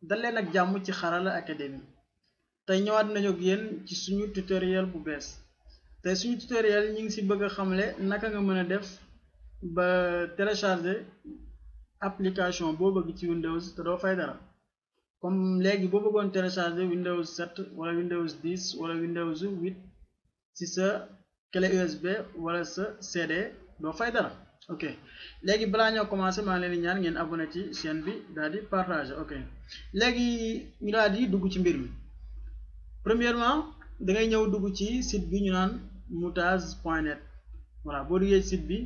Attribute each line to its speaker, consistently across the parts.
Speaker 1: dal leen ak jàmm ci Xarala Academy tey ñëwaat nañu ak yéen ci suñu tutoriel bu bees tey suñu tutoriel ñu ngi ci bëgg a xamle naka nga mën a def ba télécharger application boo bëgg ci Windows te doo fay dara comme léegi boo bëggoon télécharger Windows 7 wala Windows 10 wala Windows 8 ci sa clé USB wala sa CD doo fay dara. ok léegi balaa ñoo commencé maa leen di ñaan ngeen abonné ci chaîne bi daal di partager. ok léegi ñu daal di dugg ci mbir mi. premièrement da ngay ñëw dugg ci site bi ñu naan moutaz.net. voilà boo duggee site bi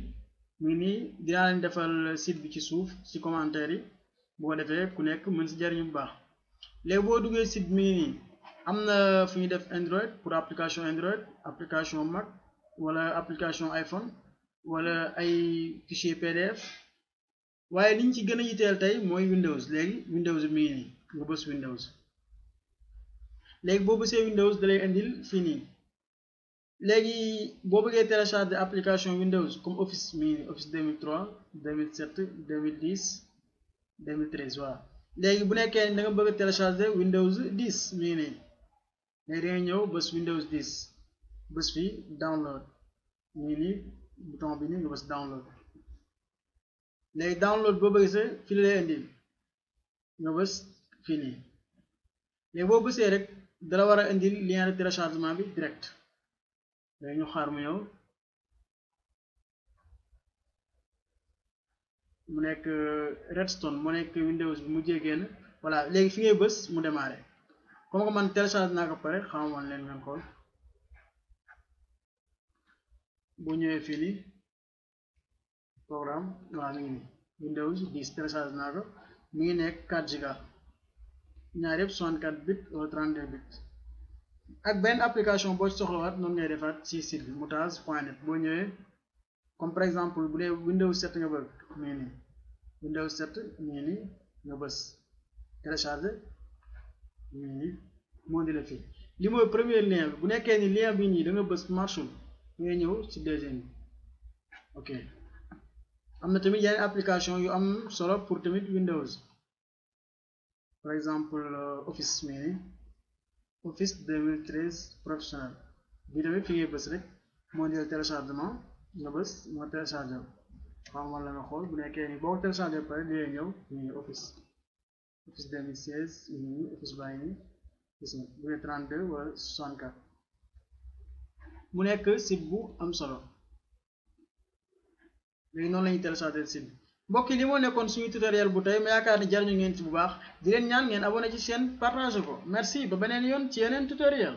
Speaker 1: mu ngi nii dinaa leen defal site bi ci suuf ci commentaire yi bu ko defee ku nekk mën ci jariñu bu baax. léegi boo duggee site bi mu ngi nii am na fu ñu def Android pour application Android, application Mac wala application iPhone wala ay fichier PDF. waaye liñ ci gën a yitteel tey mooy Windows. léegi Windows mi ngi nii nga bës Windows. léegi boo bësee Windows dalay indil fii nii. léegi boo bëggee télécharger application Windows comme Office mi ngi nii Office 2003 2007 2010 2013 voilà. léegi bu nekkee da nga bëgg a télécharger Windows 10 mi ngi nii léegi da nga ñëw bës Windows 10 bës fii download mi ngi nii bouton bi nii nga bës download. léegi download boo bëggee fii la lay indil nga bës fii nii. léegi boo bësee rek dala war a indil lien de téléchargement bi direct. léegi ñu xaar mu ñëw mu nekk Redstone mu nekk Windows bi mu génn voilà. léegi fi ngay bës mu démarré comme que man télécharge naa ko pare xam woon leen ngeen xool. boo ñëwee fii nii programme waaw mi ngi nii Windows 10 télécharge naa ko mi ngi nekk 4 giga ñaar yëpp 64 bits wala 32 bits. ak benn application boo ci soxlawaat noonu ngay defaat ci site bi moutaz.net. boo ñëwee comme par exemple bu dee Windows 7 nga bëgg mi ngi nii Windows 7 mi ngi nii nga bës télécharger mi ngi nii moo di la fii. li mooy premier lien bi. bu nekkee ni lien bi nii da nga bës marchul ngay ñëw ci deuxième bi. ok am na tamit yeneen application yu am solo pour tamit Windows par exemple Office mi ngi nii Office 2013 professionnel bi tamit fi ngay bës rek moo di téléchargement nga bës moo téléchargé xam wala nga xool bu nekkee ni boo ko téléchargé pare dina ñëw ni Office 2016 nii Office baa ngi nii gis nga bu dee 32 wala 64 mu nekk site bu am solo. léegi noonu la ñuy téléchargé site bi. mbokk yi li moo nekkoon suñu tutoriel bu tey ma yaakaar ni jariñu ngeen ci bu baax di leen ñaan ngeen abonné ci chaîne partagé ko merci ba beneen yoon ci yeneen tutoriel.